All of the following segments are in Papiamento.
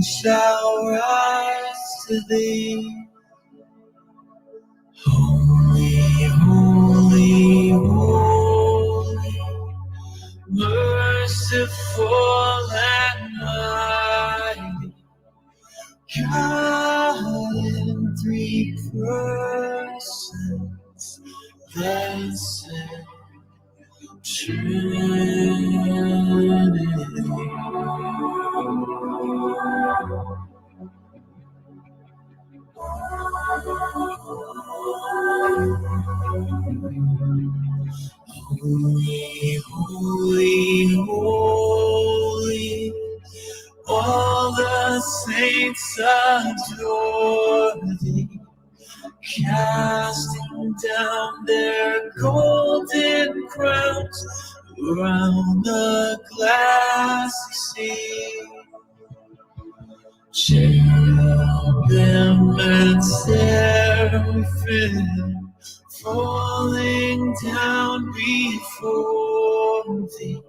shall rise to thee. Holy, holy, holy, merciful and mighty, God in three persons, blessed Trinity. Holy, holy, holy, all the saints adore thee, casting down their golden crowns around the glassy sea. Cherubim and seraphim falling down before thee,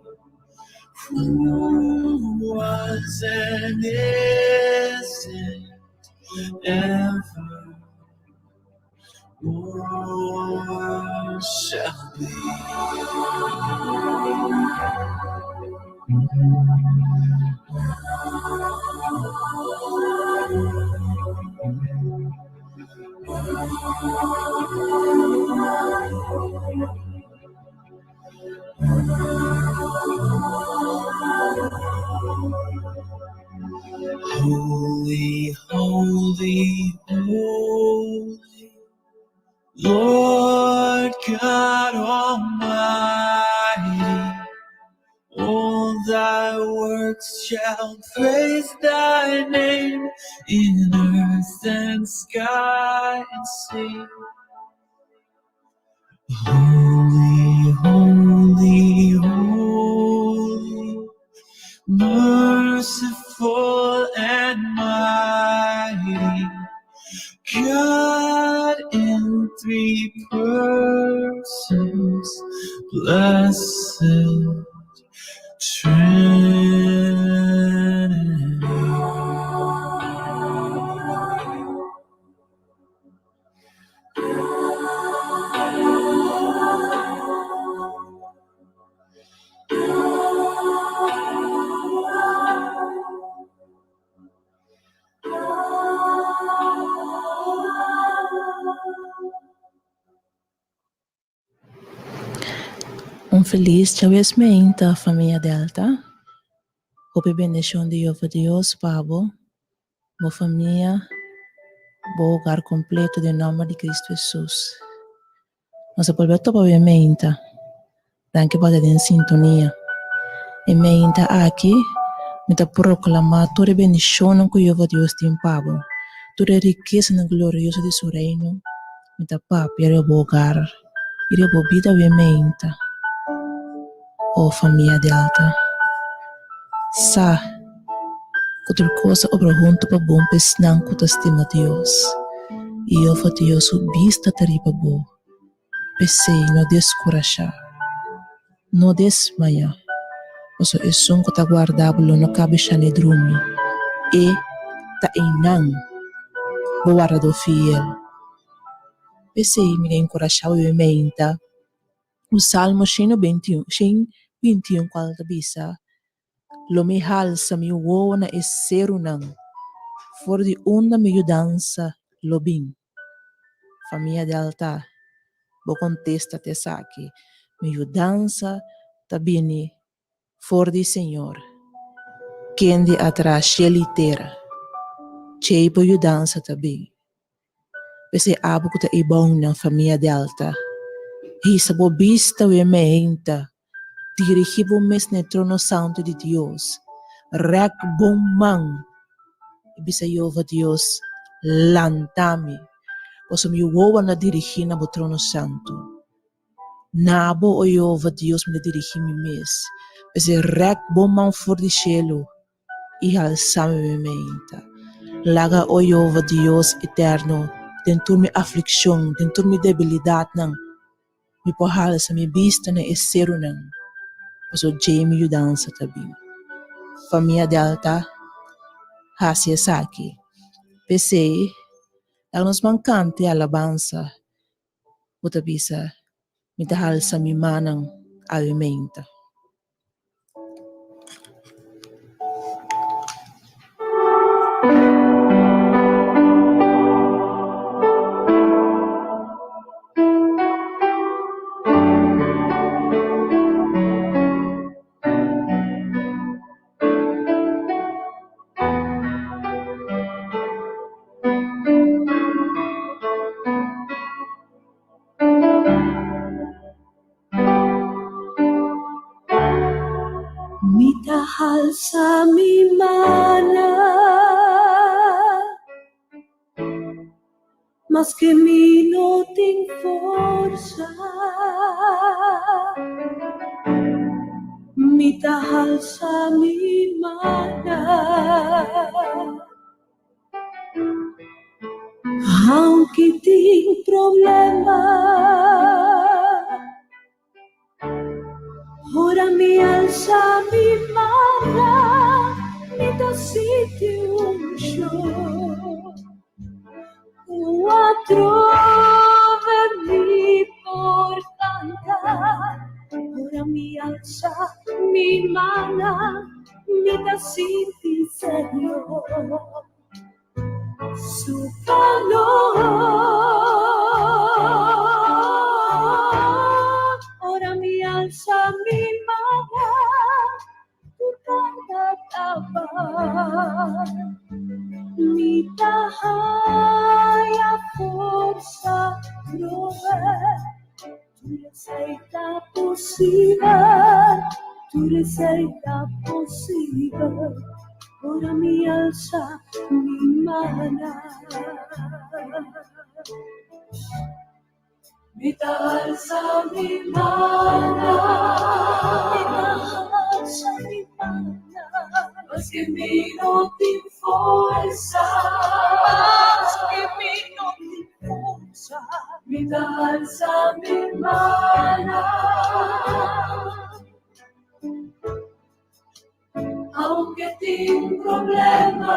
who was and is and ever more shall be. Holy, holy, holy, Lord God Almighty, all thy works shall praise thy name in earth and sky and sea. Holy, holy, holy, merciful and mighty, God in three persons, blessed Trinity. Un felis djawees meinta famia Delta. Hopi bendishon di Jehova Dios pa bo, bo famia, bo hogar kompleto den nòmber di Kristu Hesus. Nos a bolbe topa bo e meinta. Danki pa ta den sintonia. E meinta aki mi ta proklamá tur e bendishonnan ku Jehova Dios tin pa bo, tur e rikesanan glorioso di su Reino. Mi ta papia riba bo hogar i riba bo bida awe meinta. O famia Delta, sa ku tur kos ta obra huntu pa bon pa esnan ku ta stima Dios, i Jehova Dios su bista ta riba bo. P'esei no deskurashá, no desmayá, pasobra esun ku ta guardá bo lo no kabeshá ni drumi. E ta einan, bo wardadó fiel. P'esei mi ta enkurashá bo e meinta ku Salmo 121 kual ta bisa, Lo mi halsa mi wowo na e serunan, for di unda mi yudansa lo bin. Famia Delta, bo kontesta ta esaki, Mi yudansa ta bini for di Señor, kende a traha shel i tera. Djei bo yudansa ta bin. P'esei abo ku ta eibounan, famia Delta, hisa bo bista wee meinta Dirigí bo mes na e trono santu di Dios. Rèk bo man i bisa Yehova Dios, Lanta mi, pasobra mi wowo na dirigí na bo trono santu. Na bo, o Yehova Dios, mi ta dirigí mi mes. P'esei rèk bo man for di shelu i halsa mi mi meinta. Laga, o Yehova Dios eterno, den tur mi aflikshon, den tur mi debilidatnan, Mi por halsa mi bista na e serunan, pasobra djei mi yudansa ta bin. Famia Delta, hasi esaki. P'esei, laga nos ban kanta e alabansa ku ta bisa, Mi ta halsa mi mannan awe meinta. Mi ta halsa mi mana, maske mi no tin forsa. Mi ta halsa mi mana. Aunke tin problema, ora mi alsa mi mana, mi ta sinti un shon. Ku atrobe mi por kanta, ora mi alsa mi mana, mi ta sinti Señor su calor. Ora mi alsa mi mana, tur carga ta bai. Mi ta haya forsa trobe. Tur esei ta posibel, tur esei ta posibel. Ora mi alsa mi mana. Mi ta alsa mi mana. Mi ta alsa mi mana. Maske mi no tin forsa. Maske mi no tin forsa. Mi ta alsa mi mana. Aunke tin problema,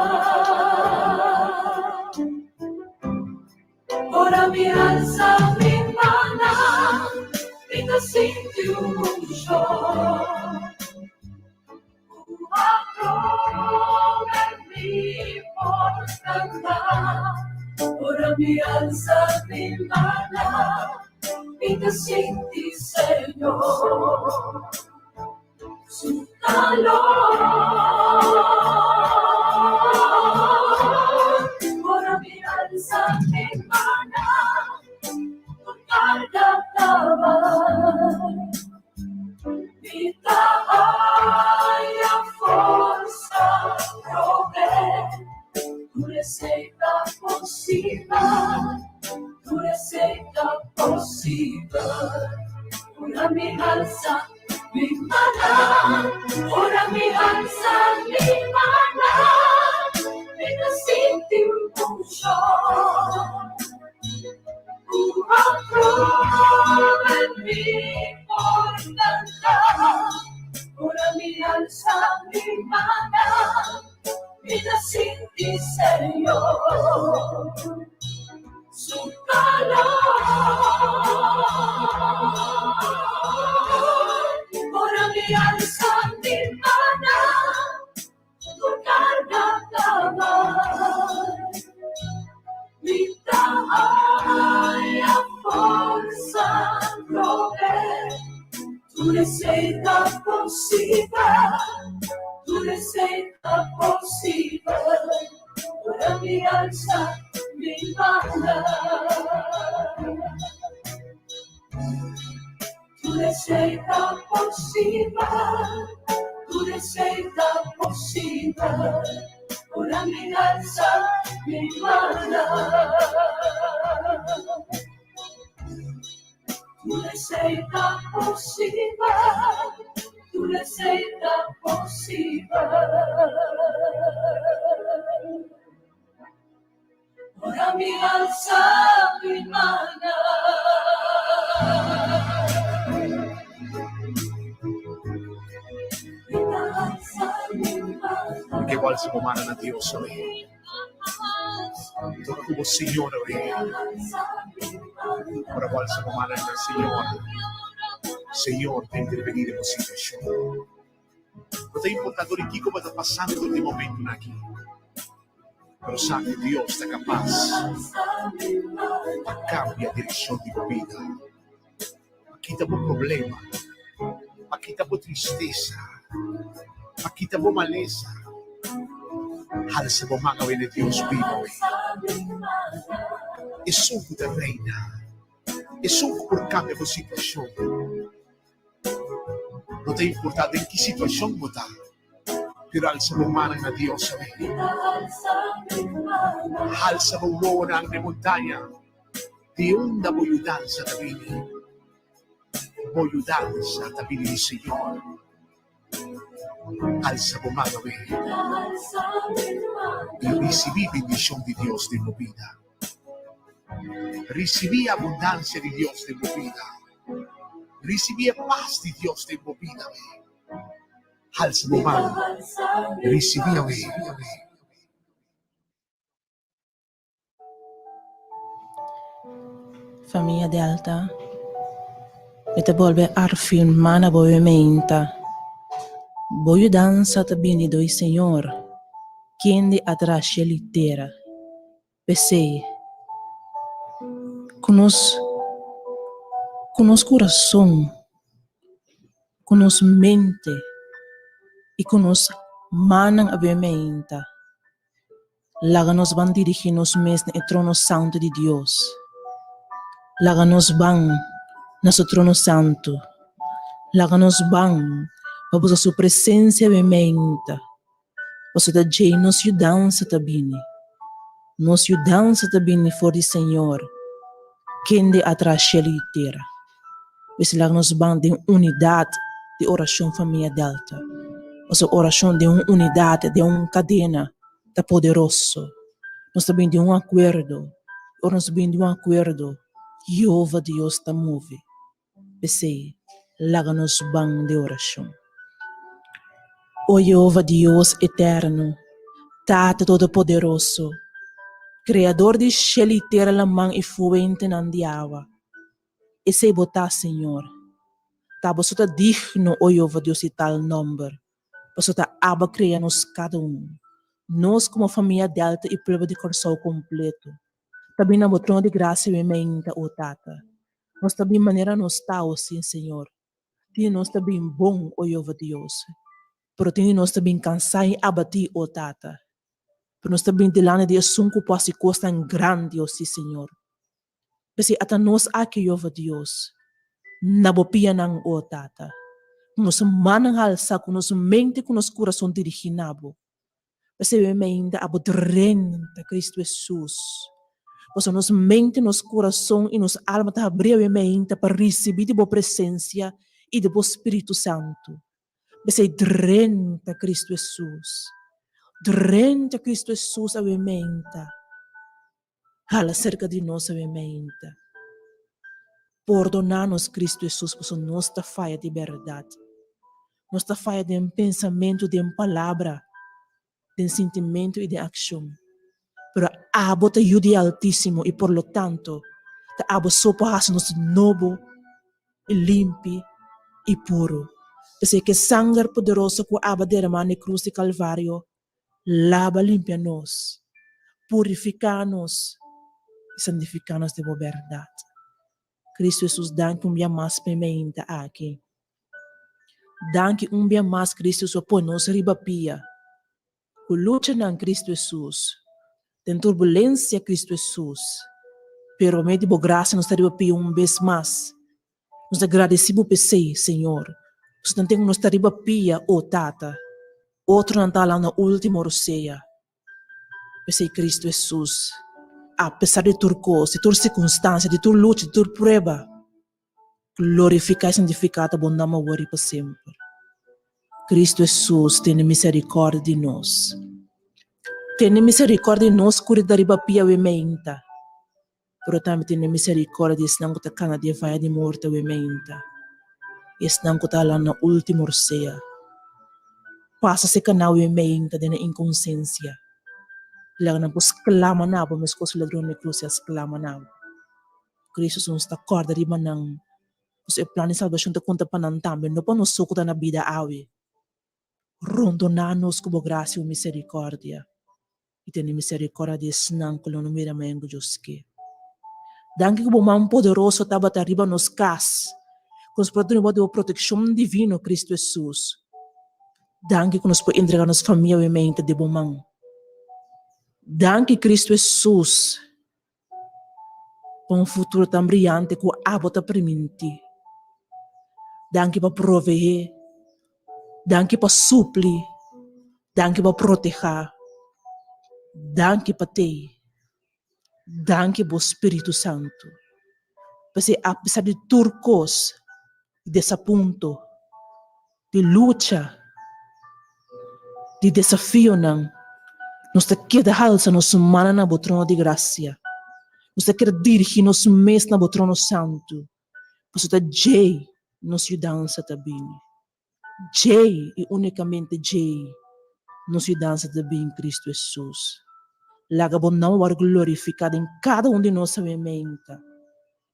ora mi alsa mi mana, mi ta sinti un unshon. Ku atrobe mi por kanta. Ora mi alsa mi mana, mi ta sinti Señor su calor. Ora mi alsa mi mana, tur carga ta bai. Mi ta haya forsa trobe, tur esei ta posibel, tur esei ta posibel. Ora mi alsa mi mana, ora mi alsa mi mana, mi ta sinti un unshon. Ku atrobe mi por kanta, ora mi alsa mi mana, mi ta sinti Señor su calor. Ora mi alsa mi mana, tur carga ta bai. Mi ta haya forsa trobe, tur esei ta posibel, tur esei ta posibel. Ora mi alsa mi mana. Tur esei ta posibel, tur esei ta posibel. Ora mi alsa mi mana. Tur esei ta posibel, tur esei ta posibel. Ora mi alsa mi mana. Mi ta alsa mi mana. Mi ke bo alsa bo mana na Dios awe. Toka ku bo Señor awe. Ora bo alsa bo mana na Señor, Señor ta intervení den bo situashon. No ta importá dor di kiko bo ta pasando den e momentunan aki, pero sa ku Dios ta kapas pa kambia direkshon di bo bida, pa kita bo problema, pa kita bo tristesa, pa kita bo malesa. Halsa bo man awe na Dios bibu awe. Esun ku ta reina, esun ku por kambia bo situashon. No ta importá den ki situashon bo ta, pero alsa bo mannan na Dios awe. Halsa bo wowonan na e montaña di unda bo yudansa ta bini. Bo yudansa ta bini di Señor. Alsa bo man awe i risibí bendishon di Dios den bo bida. Risibí abundansia di Dios den bo bida. Risibí e pas di Dios den bo bida awe. Halsa bo man, risibí awe. Famia Delta, mi ta bolbe afirmá na bo meinta, Bo yudansa ta bini dor Señor, kende a traha shelu i tera. P'esei, ku nos ku nos kurason, ku nos mente i ku nos mannan a bin meinta, laga nos ban dirigí nos mes na e trono santu di Dios. Laga nos ban na su trono santu. Laga nos ban pa buska su presensia bin meinta. Pasobra ta djei nos yudansa ta bini. Nos yudansa ta bini for di Señor, kende a traha shelu i tera. Pues laga nos ban den unidat di orashon famia Delta. Pasobra orashon den un unidat, den un kadena, ta poderoso. Nos ta bini den un akuerdo. I ora nos bini den un akuerdo, Jehová Dios ta move. P'esei, laga nos ban di orashon. O Yehova Dios eterno, Tata Todopoderoso, Kreador di shel i tera laman i fuentenan di awa, esei bo ta, Señor. Ta bo so ta digno, o Yehova Dios di tal nòmber, pasobra ta abo a krea nos kada un, nos komo famia Delta i pueblo di Kòrsou kompleto. Ta bin na bo trono di grasia mi meinta, o Tata. Nos ta bin manera nos ta, o sin Señor. Tin di nos ta bin bon, o Jehova Dios, pero tin di nos ta bin cansá i abatí, o Tata. Pero nos ta bin dilanti di esun cu por haci cosnan grandi, o si Señor. P'esei ata nos aki, Jehova Dios, na bo pianan, o Tata, cu nos mannan halsá, cu nos mente i cu nos curason dirigí na bo. P'esei mi ainda abo drenta Cristo Hesus. Pasobra nos mente, nos kurason i nos alma ta habrí awe meinta pa risibí di bo presensia i di bo Spiritu Santu. P'esei drenta Cristo Hesus. Drenta Cristo Hesus awe meinta. Hala serka di nos awe meinta. Pordoná nos, Cristo Hesus, pasobra nos ta faya di bèrdat. Nos ta faya den pensamentu, den palabra, den sintimentu i den akshon. Pero abo ta Yu di e Altísimo i por lo tanto ta abo so por hasi nos nobo i limpi i puru. P'esei ku e sanger poderoso ku abo a derama na e krus di Kalvario laba limpia nos, purifiká nos i santifiká nos den bo bèrdat. Kristu Hesus danki un bia mas pa e meinta aki. Danki un bia mas Kristu Hesus a pone nos riba pia. Ku luchanan Kristu Hesus, den turbulensia Kristu Hesus, pero pa medio di bo grasia nos ta riba pia un bes mas. Nos ta gradeci bo p'esey, Señor, pasobra tanten ku nos ta riba pia, o Tata, otronan ta hala na ultimo rosea. P'esey Cristo Hesus, apesar di tur kos, di tur sirkunstansia, di tur lucha, di tur prueba, glorifiká i santifiká ta bo nòmber awor i pa semper. Cristo Hesus, tene miserikòrdia di nos. Tene miserikòrdia di nos ku ta riba pia awe meinta. Pero tambe tene miserikòrdia di esnan ku ta kana den vaye di morto awe meinta, i esnan ku ta hala na último rosea. pasa serka nan awe meinta den nan inkonsensia. Laga nan por sklama na bo meskos ku ladron di krus a sklama na bo. Kristu nos ta kòrda riba nan, pasobra e plan di salbashon ta konta pa nan tambe, no pa nos so ku ta na bida awe. Rondoná nos ku bo grasia i bo miserikòrdia, i tene miserikòrdia di esnan ku lo no mira mañan ku Dios ke. Danki ku bo man poderoso tabata riba nos kas, ku nos por a duna bo di bo protekshon divino, Kristu Hesus. Danki ku nos por entregá nos famia awe den bo man. Danki, Kristu Hesus. Pa un futuro tan briyante ku abo ta primintí. Danki pa proveé, danki pa supli, danki pa protehá, danki pa tei, danki bo Spiritu Santu. P'esei apesar di tur kos, di desapunto, di lucha, di desafionan, nos ta keda halsa nos mannan na bo trono di grasia. Nos ta keda dirigí nos mes na bo trono santu, pasobra ta djei nos yudansa ta bini. Djei i únikamente djei nos yudansa ta bin, Kristu Hesus. Laga bo nòmber wòrdu glorifiká den kada un di nos awe meinta.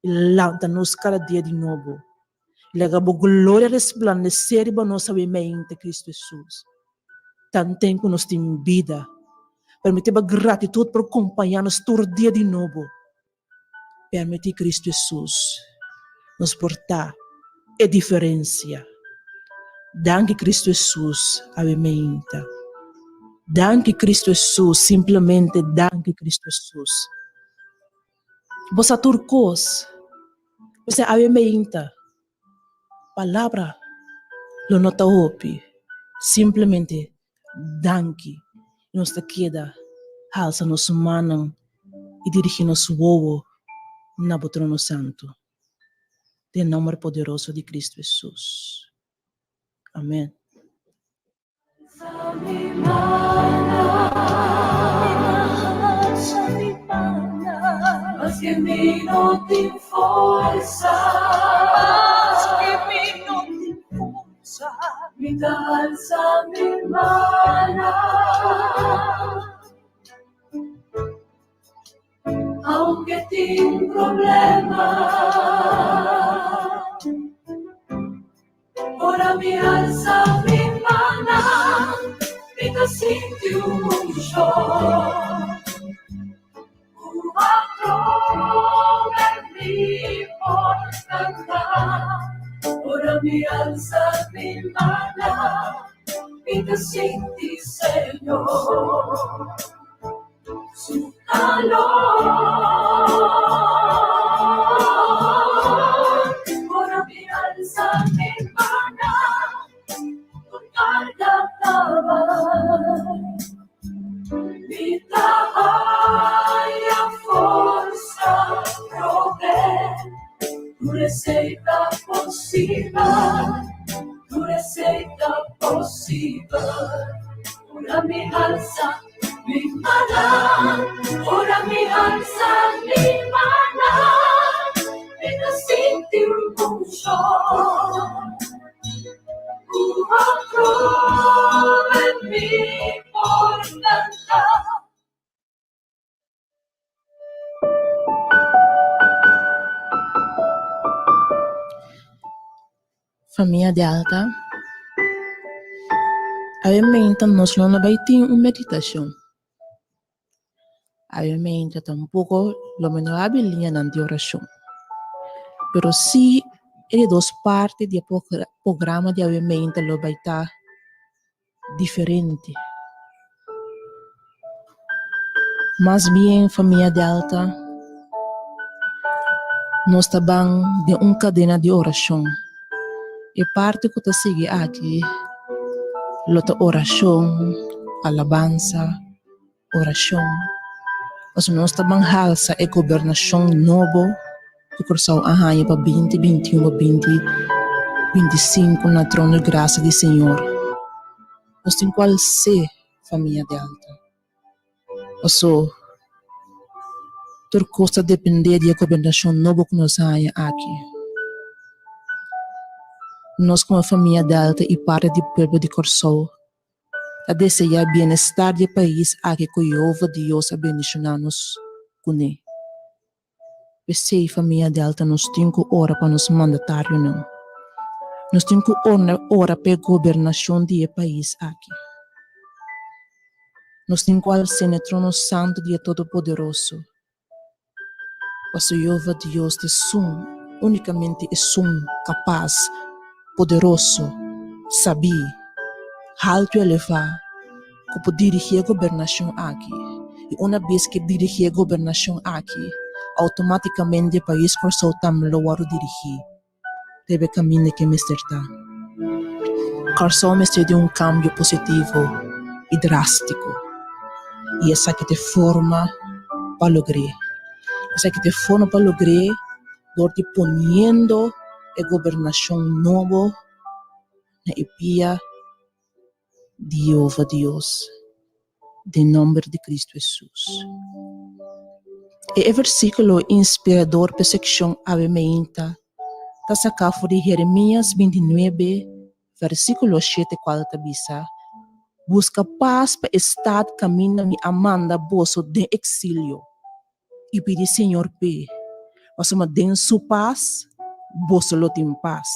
I lanta nos kada dia di nobo. Laga bo gloria resplandesé riba nos awe meinta, Kristu Hesus. Tanten ku nos tin bida, permití bo gratitut por kompañá nos tur dia di nobo. Permití Kristu Hesus nos por ta e diferensia. Danki Kristu Hesus awe meinta. Danki Kristu Hesus, simplemente danki Kristu Hesus. Bo sa tur kos. P'esei awe meinta, palabra lo no ta hopi, simplemente danki. I nos ta keda halsa nos mannan i dirigí nos wowo na bo trono santu. Den nomber poderoso di Cristo Hesus. Amen. Aunke tin problema Ora mi alsa mi mannan Mi ta sinti un unshon Ku atrobe mi por kanta Ora mi alsa mi mannan Mi ta sinti Señor Su calor. Ora mi alsa mi mannan, tur carga ta bai. Mi ta haya forsa atrobe. Tur esei ta posibel, tur esei ta posibel. Ora mi alsa Mi mannan, ora mi alsa mi mannan, mi ta sinti un unshon. Ku atrobe mi por kanta. Famia Delta, Awe meinta nos lo no bai tin un meditashon. Awe meinta tampoko lo mi no abi liñanan di orashon. Pero si e di dos parti di e programa di awe meinta lo bai ta diferente. Mas bien famia Delta, nos ta ban den un kadena di orashon. E parti ku ta sigui aki lo ta orashon, alabansa, orashon. Pasobra nos ta ban halsa e gobernashon nobo ku Kòrsou a haña pa binti binti un pa binti binti sinku na trono di grasa di Señor. Nos tin ku als'é famia Delta. Paso tur kos ta dependé di e gobernashon nobo ku nos a haña aki. Nos komo famia Delta i parti di pueblo di Kòrsou. Ta deseá bienestar di e pais aki ku Yehova Dios a bendishoná nos kuné. P'esei, famia Delta, nos tin ku ora pa nos mandatarionan. Nos tin ku ora p'e gobernashon di e pais aki. Nos tin ku als'é n'e trono santu di e Todopoderoso. Paso Yehova Dios ta esun, únikamente esun kapas, poderoso, sabí, haltu i elevá ku por dirigí e gobernashon aki. I una bes ku e dirigí e gobernashon aki, outomátikamente e pais Kòrsou tambe lo wòrdu dirigí riba e kaminda ku e mester ta. Kòrsou mester di un kambio positivo i drástiko i esaki ta e forma pa logr'é. Esaki ta e forma pa logr'é dor di poniendo e gobernashon nobo na e pia di Yehova Dios den nòmber di Kristu Hesus. E versíkulo inspirador p'e sekshon awe meinta ta saká for di Jeremias bintinuebe, versíkulo shete kual ta bisa, Buska pas pa e stat kaminda mi a manda boso den eksilio, i pidi Señor p'e, pasobra den su pas boso lo tin pas.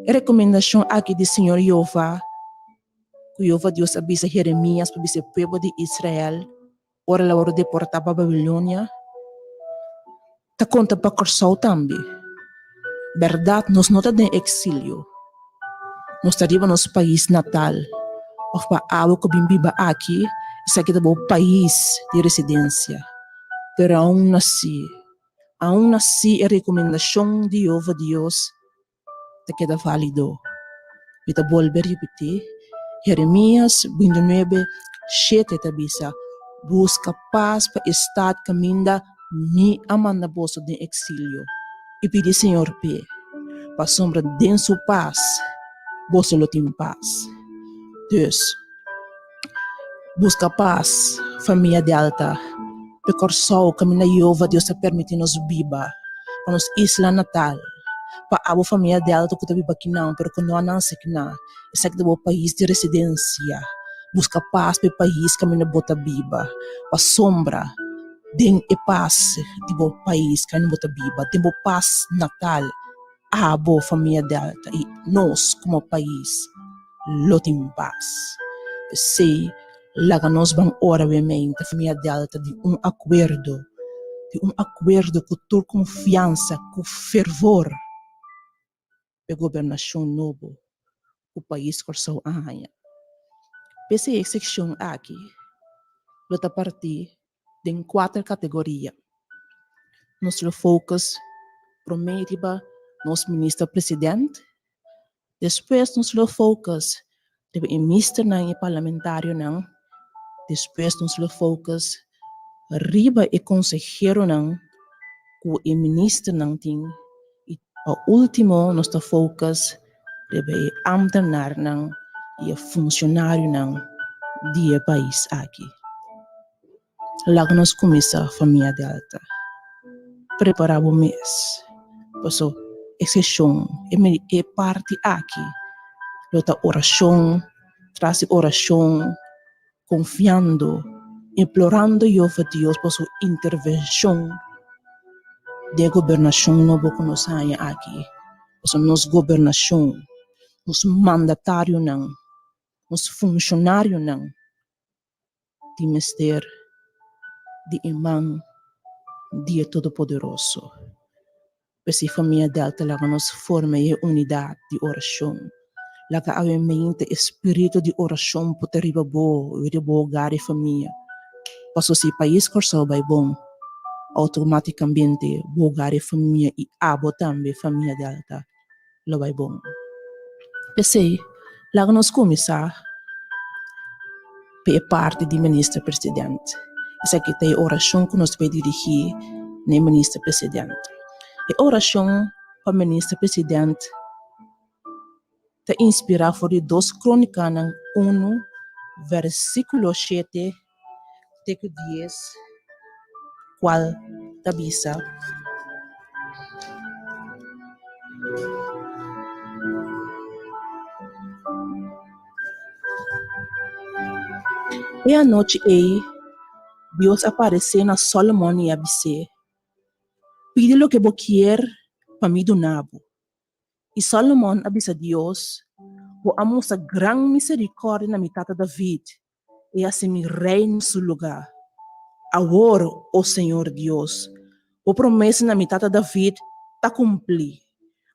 E rekomendashon aki di Señor Jehová, ku Jehová Dios a bisa Jeremias pa bisa e pueblo di Israel ora el a wòrdu deportá pa Babilonia, ta konta pa Kòrsou tambe. Bèrdat, nos no ta den eksilio. Nos ta riba nos pais natal òf pa abo ku bin biba aki, esaki ta bo pais di residensia. Pero aun así, aun así e rekomendashon di Yehova Dios ta keda válido. Mi ta bolbe ripití, Jeremias bintinuebe, shete ta bisa, Buska pas pa e stat kaminda mi a manda boso den eksilio, i pidi Señor p'e, pasobra den su pas boso lo tin pas. Dus, buska pas, famia Delta, p'e Kòrsou kaminda Jehová Dios ta permití nos biba, pa nos isla natal. Pa abo famia Delta ku ta biba kinan pero ku no a nase kinan, esaki ta bo pais di residensia. Buska pas pa e pais kaminda bo ta biba, pasobra den e pas di bo pais kaminda bo ta biba, den bo pas natal, abo famia Delta i nos komo pais lo tin pas. P'esei laga nos ban ora wemente famia Delta di un akuerdo, di un akuerdo ku tur konfiansa, ku fervor p'e gobernashon nobo ku pais Kòrsou a haña. P'esei e sekshon aki lo ta partí den kuater kategoria. Nos lo focus promé riba nos minister president, despues nos lo focus riba e misternan i parlamentarionan, despues nos lo focus riba e konseheronan ku e ministernan tin i pa ultimo nos ta focus riba e ambtenarnan i e funcionarionan di e pais aki. Laga nos kuminsá famia Delta. Prepará bo mes, paso e seshon, e parti aki lo ta orashon tras di orashon, konfiando, implorando Yehova Dios pa su intervenshon den e gobernashon nobo ku nos haña aki. Pasobra nos gobernashon, nos mandatarionan, nos funshonarionan tin mester di e man di e Todopoderoso. P'esei famia Delta laga nos forma e unidat di orashon. Laga awe mente e spiritu di orashon por ta riba bo i riba bo hogar i famia. Paso si pais Kòrsou bai bon, outomátikamente bo hogar i famia i abo tambe famia Delta lo bai bon. P'esei laga nos kuminsá p'e parti di Minister President. Esaki ta e orashon ku nos ta bai dirigí na e Minister President. E orashon pa Minister President ta inspirá for di Dos Krónikanan unu, versíkulo shete te ku dies, kual ta bisa. E anochi ei, Dios a paresé na Sólomon i a bis'é, Pidi loke bo kier pa mi duna bo. I Sólomon a bisa Dios, Bo a mustra gran miserikòrdia na mi tata David i a hasi mi rei na su lugá. Awor, o señor Dios, bo promesa na mi tata David ta kumplí,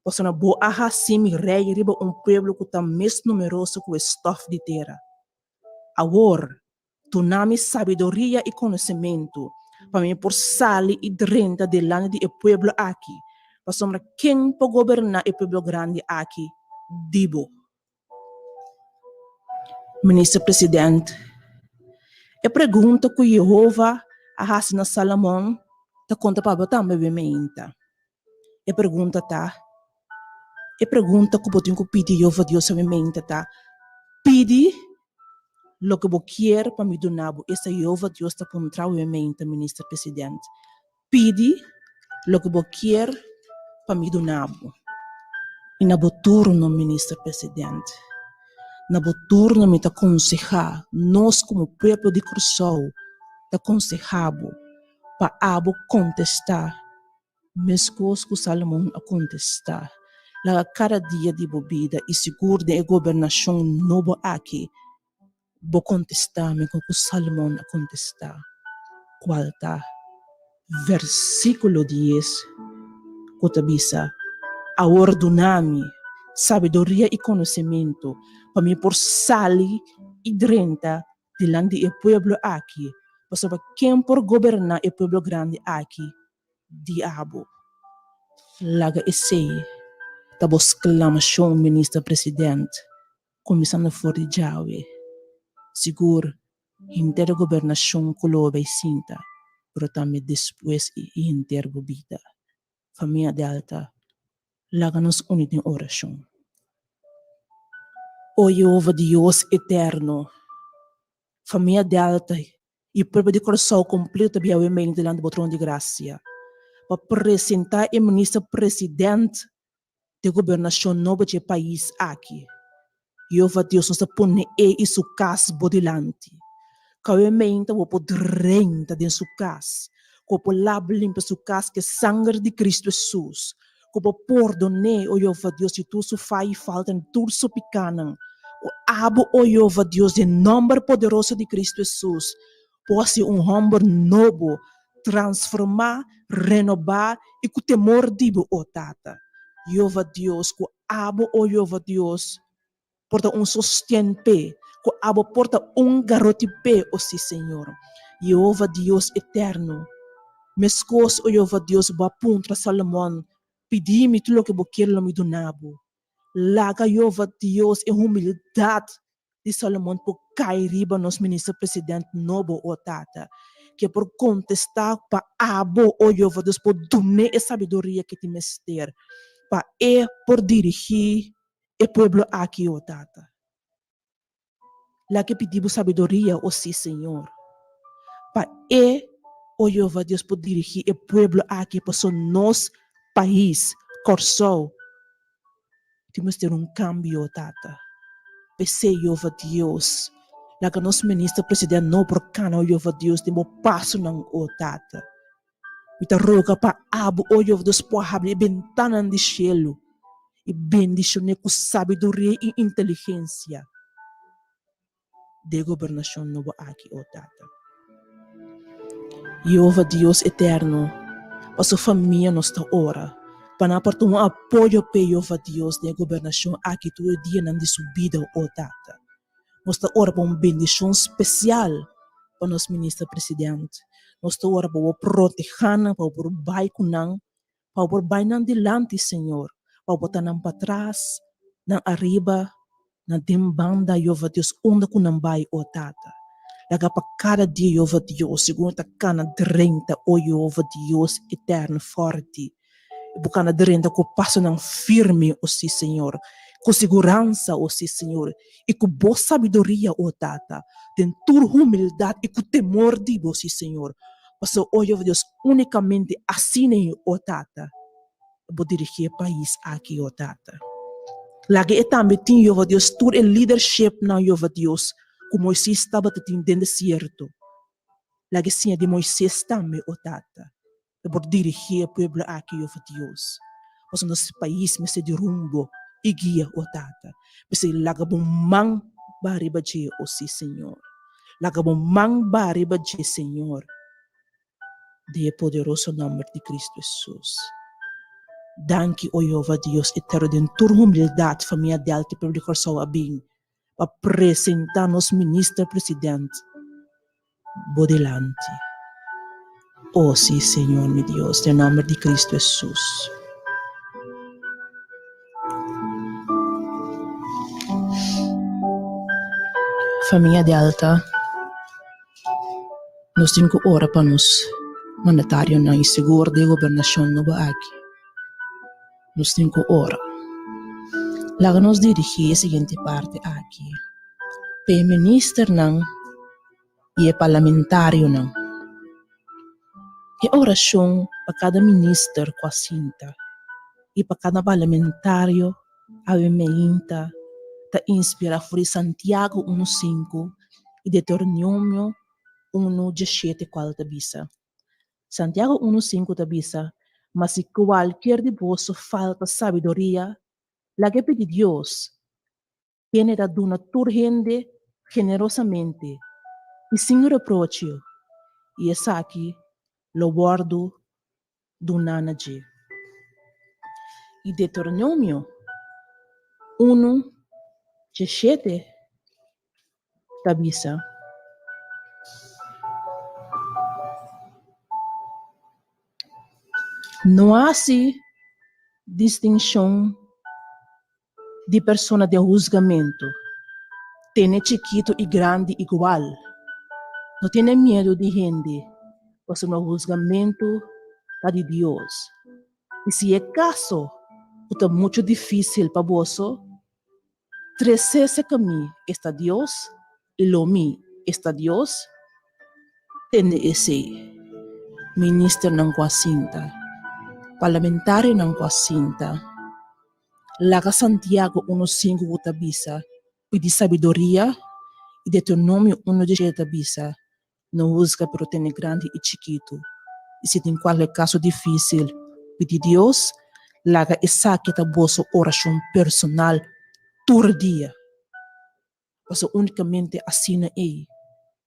pasobra bo a hasi mi rei riba un pueblo ku ta mes numeroso ku e stòf di tera. Awor, duna mi sabiduria i konosementu pa mi por sali i drenta dilanti di e pueblo aki, pasobra ken por goberná e pueblo grandi aki di bo? Minister President, e pregunta ku Yehova a hasi na Salomon ta konta pa bo tambe be meinta. E pregunta ta, e pregunta ku bo tin ku pidi Yehova Dios awe meinta ta, Pidi loke bo kier pa mi duna bo. Esta Yehova Dios ta puntra awe meinta, Minister President. Pidi loke bo kier pa mi duna bo. I na bo turno, Minister President, na bo turno mi ta konsehá, nos komo pueblo di Kòrsou ta konsehá bo pa abo kontestá meskos ku Salomon a kontestá. Laga kada dia di bo bida i sigur den e gobernashon nobo aki, Bo kontestá mi kon ku Salomon a kontestá, kual ta versíkulo dies ku ta bisa, Awor duna mi sabiduria i konosementu pa mi por sali i drenta dilanti di e pueblo aki, pasobra ken por goberná e pueblo grandi aki di abo? Laga esei ta bo sklamashon, Minister President. Kuminsando for di djawe, sigur henter e gobernashon ku lo bay sinta, pero tambe despues i henter bo bida. Famia Delta, laga nos uni den orashon. O Yehova Dios eterno, famia Delta i pueblo di Kòrsou kompleto ta biawe mei dilanti bo trono di grasia pa presentá e Minister President di gobernashon nobo dje pais aki. Yehova Dios nos ta pone e i su kas bo dilanti. Kawe meinta bo por drenta den su kas, ku bo por laba limpia su kas ku e sanger di Kristu Hesus, ku bo pordon'é, o Yehova Dios, di tur su fai i falta i tur su pikánan. Ku abo, o Yehova Dios, den nòmber poderoso di Kristu Hesus, por hasi un hòmber nobo, transformá, renobá i ku temor di bo, o Tata. Yehova Dios, ku abo, o Yehova Dios, por ta un sosten p'e, ku abo por ta un garoti p'e, o sí, Señor. Yehova Dios eterno, meskos, o Yehova Dios, bo a puntra Salomon, Pidi mi tur loke bo kier, lo mi duna bo. Laga Yehova Dios e humildat di Salomon por kai riba nos minister president nobo, o Tata, ke por kontestá pa abo, o Yehova Dios, por dun'é e sabiduria ke tin mester pa e por dirigí e pueblo aki, o Tata. Laga e pidi bo sabiduria, o sí, Señor, pa e, o Yehova Dios, por dirigí e pueblo aki, pasobra nos pais, Kòrsou, Tin mester un kambio, Tata. P'esei, Yehova Dios, laga nos Minister President no por kana, o Yehova Dios, den bo pasonan, o Tata. Mi ta roga pa abo, o Yehova Dios, por habri e bentananan di shelu i bendishon'é ku sabiduria i inteligensia den e gobernashon nobo aki, o Tata. Yehova Dios eterno, pa su famia nos ta ora, pa nan por ta un apoyo p'e Yehova Dios den e gobernashon aki tur e dianan di su bida, o Tata. Nos ta ora pa un bendishon spesial pa nos Minister President. Nos ta ora pa bo protehá nan, pa bo por bai ku nan, pa bo por bai nan dilanti, Señor, pa bo ta nan patras, nan ariba, nan den banda, Yehova Dios, unda ku nan bai, o Tata. Laga pa kada dia, Yehova Dios, segun e ta kana drenta, o Yehova Dios eterno, fòrti, e por kana drenta ku pasonan firme, o sí, Señor, ku siguransa, o sí, Señor, i ku bo sabiduria, o Tata, den tur humildat i ku temor di bo, sí, Señor. Pasobra, o Yehova Dios, únikamente asina, o Tata, bo dirigí e pais aki, o Tata. Laga e tambe tin, Yehova Dios, tur e leadershipnan, Yehova Dios, ku Moises tabata tin den desierto. Laga e siña di Moises tambe, o Tata, pa por dirigí e pueblo aki, Yehova Dios. Pasobra nos pais mester di rumbo i guia, o Tata. P'esei laga bo man baha riba dje, o sí, Señor. Laga bo man baha riba dje, Señor. Den e poderoso nòmber di Kristu Hesus. Danki, o Yehova Dios eterno, den tur humildat famia Delta i pueblo di Kòrsou a bin pa presentá nos Minister President bo dilanti. O sí, Señor mi Dios, den nòmber di Kristu Hesus. Famia Delta, nos tin ku ora pa nos mandatarionan i sigur di e gobernashon nobo aki. Nos tin ku ora. Laga nos dirigí e siguiente parti aki pa e ministernan i e parlamentarionan. E orashon pa kada minister ku a sinta i pa kada parlamentario awe meinta ta inspirá for di Santiago unu sinku i Deuteronomio unu dieshete kual ta bisa. Santiago unu sinku ta bisa, Ma si kualkier di boso falta sabiduria, lag'é pidi Dios, kende ta duna tur hende generosamente i sin reproche, i esaki lo wòrdu duná na dje. I Deuteronomio unu djeshete ta bisa. No hasi distinshon di persona den husgamentu. Tene chikitu i grandi igual. No tene miedu di hende, pasobra husgamentu ta di Dios. I si e kaso ku ta muchu difísil pa boso, trese serka mi, esta Dios, i lo mi, esta Dios, tende esei. Ministernan ku a sinta, parlamentarionan ku a sinta, Laga Santiago unu sinku ku ta bisa, Pidi sabiduria, i Deuteronomio unu diesshete ta bisa, No husga pero tene grandi i chikitu. I si tin kualke kaso difísil, pidi Dios, laga esaki ta boso orashon personal tur dia. Pasobra únikamente asina ei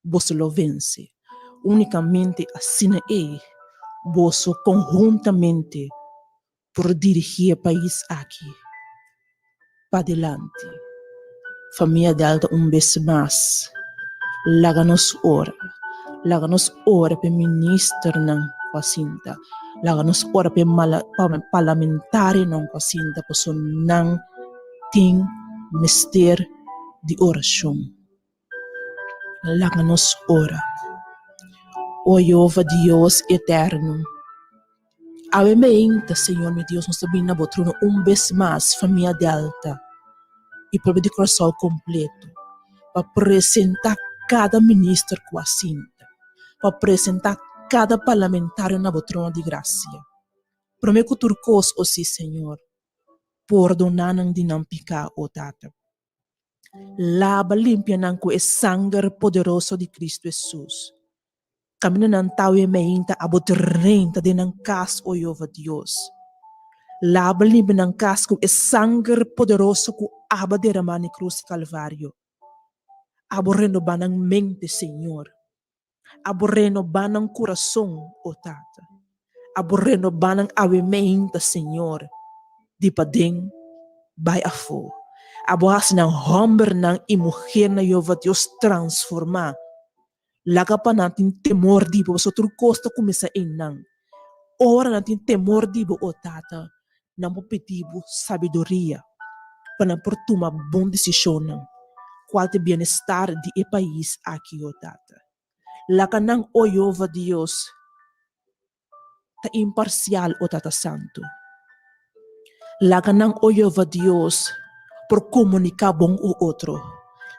boso lo vense. Únikamente asina ei boso konhuntamente por dirigí e pais aki padilanti. Famia Delta un bes mas laga nos ora, laga nos ora pa e ministernan ku a sinta, laga nos ora pa e parlamentarionan ku a sinta pasobra nan tin mester di orashon. Laga nos ora. O Jehova Dios eterno, awe meinta, Señor mi Dios, nos ta bini na bo trono un bes mas, famia Delta i pueblo di Kòrsou kompleto, pa presentá kada minister ku a sinta, pa presentá kada parlamentario na bo trono di grasia. Promé ku tur kos, o sí, Señor, Pordoná nan di nan piká, o Tata. Laba limpia nan ku e sanger poderoso di Kristu Hesus. Kaminda nan ta awe meinta abo drenta den nan kas, o Jehova Dios. Laba limpia nan kas ku e sanger poderoso ku abo a deramá na e krus di Kalvario. Abo renobá nan mente, Señor. Abo renobá nan kurason, o Tata. Abo renobá nan awe meinta, Señor, di paden bai afó. Abo hasi nan hòmbernan i muhernan, Jehová Dios, transformá. Laga pa nan tin temor di bo, pasobra tur kos ta kuminsá einan. Ora nan tin temor di bo, o Tata, nan por pidi bo sabiduria pa nan por tuma bon desishonnan kual ta e bienestar di e pais aki, o Tata. Laga nan, o Jehova Dios, ta imparsial, o Tata Santu. Laga nan, o Jehova Dios, por komuniká bon ku otro.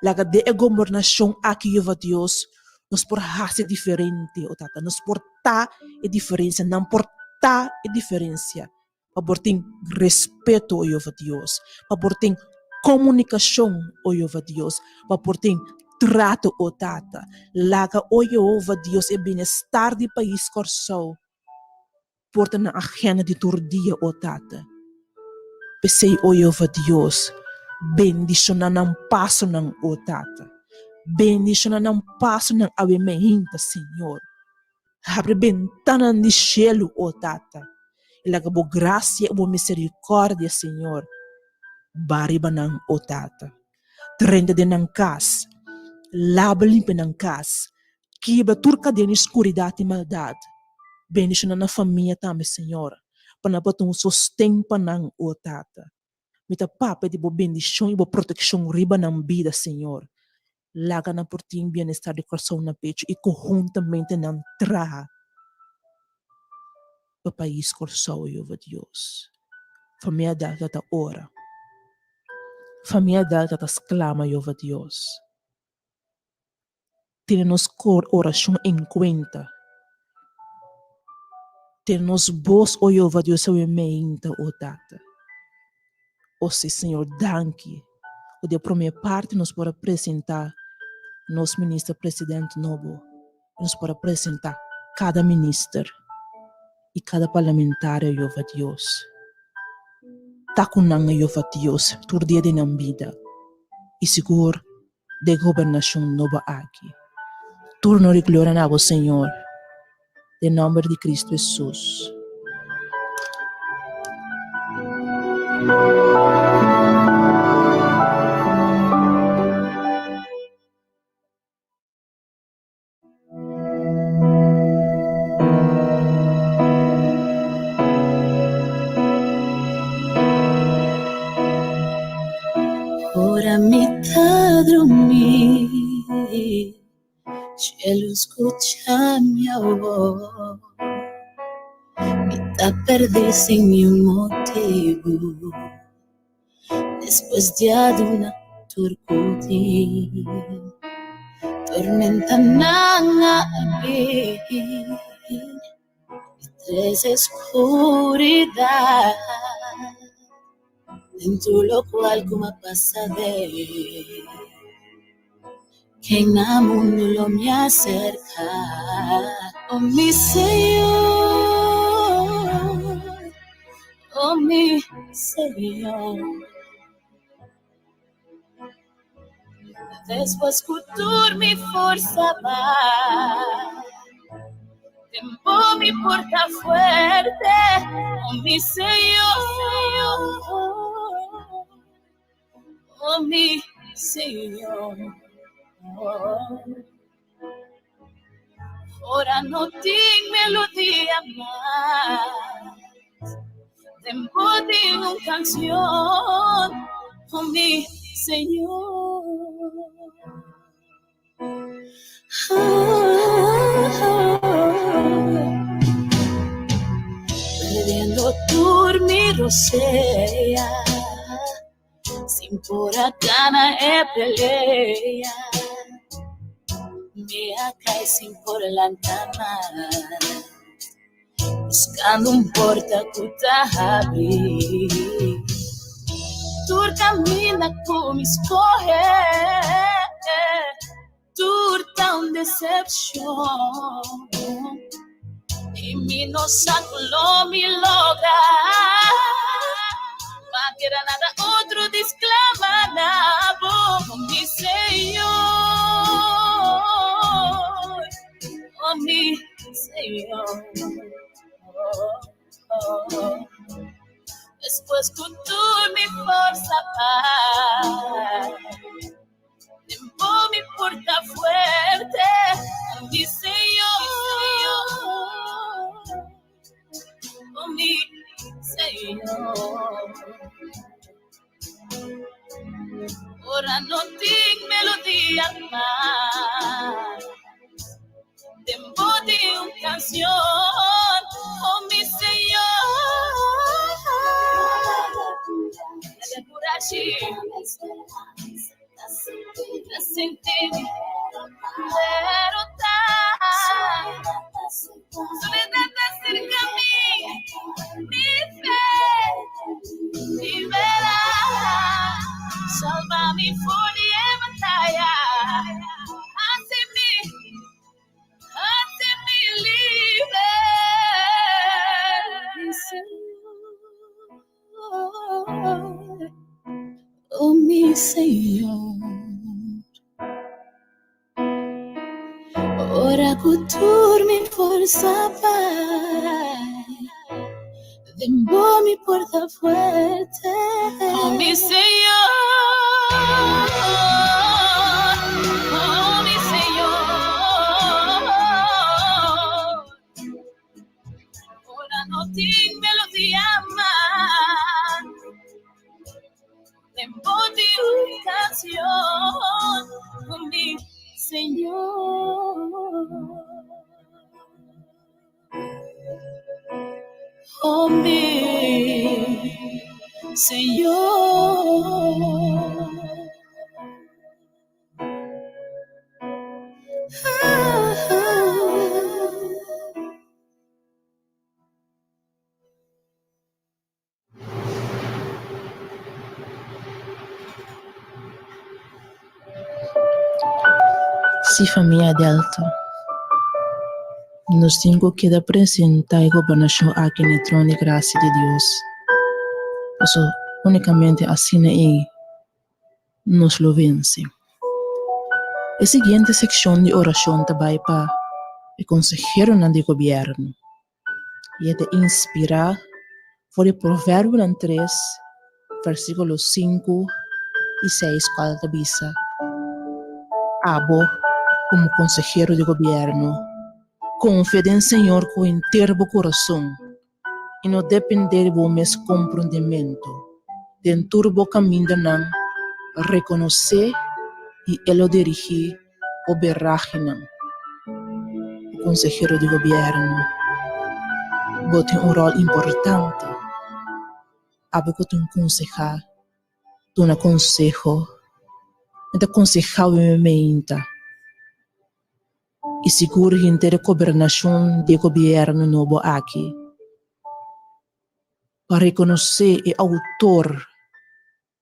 Laga den e gobernashon aki, Jehova Dios, nos por hasi diferente, o Tata. Nos por ta e diferensia, nan por ta e diferensia pa por tin respeto, o Jehová Dios, pa por tin komunikashon, o Jehová Dios, pa por tin. trato, o Tata. Laga, o Yehova Dios, e bienestar di pais Kòrsou por ta na agenda di tur dia, o Tata. P'esei, o Yehova Dios, bendishoná nan pasonan, o Tata. Bendishoná nan pasonan awe meinta, Señor. Habri bentananan di shelu, o Tata, i laga bo grasia i bo miserikòrdia, Señor, ba riba nan, o Tata. Drenta den nan kas, laba limpia nan kas, kibra tur kadena di skuridat i maldat. Bendishoná nan famia tambe, Señor, pa nan por ta un sosten pa nan, o Tata. Mi ta papia di bo bendishon i bo protekshon riba nan bida, Señor. Laga nan por tin bienestar di kurason na pechu i konhuntamente nan traha pa pais Kòrsou, Jehová Dios. Famia Delta ta ora. Famia Delta ta sklama, Jehová Dios. Tene nos orashon en kuenta. Tene nos bos, o Jehová Dios, awe meinta, o Tata. O si, Señor, danki ku di e promé parti nos por a presentá nos minister president nobo, nos por a presentá kada minister i kada parlamentario, Jehová Dios. Ta ku nan, Jehová Dios, tur dia di nan bida, i sigur den gobernashon nobo aki. Tur honor i gloria na bo, Señor, den nomber di Cristo Hesus. Ora mi ta drumí, Cielo scucha mi voz. Mi ta perdí sin niun motibu. Despues di a duna tur ku tin, tormentanan a bin i trese skuridat den tur lokual ku mi a pasa den. Ken na mundu lo mi aserká? Oh mi Señor. Oh mi Señor. Despues ku tur mi forsa bai, Tempo mi por ta fuerte, oh mi Señor, oh mi Señor. Ora no tin melodia mas, Tempo tin un canción, oh mi Señor. Perdiendo tur mi rosea, Sin por a gana e pelea, Mi a kai sin por lanta mas, Buscando un porta cu ta habri. Tur caminda cu mi scoge, Tur ta un decepcion. I mi no sa cu lo mi logra. Pa keda nada otro di sclama na bo, oh mi Señor, oh mi Señor. Despues cu tur mi forsa bai. Tempo mi por ta fuerte, oh mi Señor, oh mi Señor. Ora no tin melodia mas, Tempo di un canción, oh mi Señor. Dale curashi, ta sinti mi derota. Soledad ta cerca mi, mi fe libera. Salva mi for di e bataya. forsa bai, den bo mi por ta fuerte. Oh mi Señor, oh mi Señor. Ora no tin melodia mas, den bo tin un canción cu mi Señor. Oh mi Señor. Si famia Delta, nos tin ku keda presentá e gobernashon aki na e trono di grasia di Dios, pasobra únikamente asina ei nos lo vense. E siguiente sekshon di orashon ta bai pa e konseheronan di gobièrnu i e ta inspirá for di Proverbionan tres, versíkulo sinku i seis kual ta bisa, Abo, komo konsehero di gobièrnu, konfia den Señor ku henter bo kurason i no dependé di bo mes komprondementu. Den tur bo kamindanan rekonosé i e lo dirigí bo beraginan. Bo konsehero di gobièrnu, bo tin un ròl importante. Abo ku tin konsehá, duna konseho. Mi ta konsehá bo meinta. I sigur henter e gobernashon di e gobièrnu nobo aki pa rekonosé e outor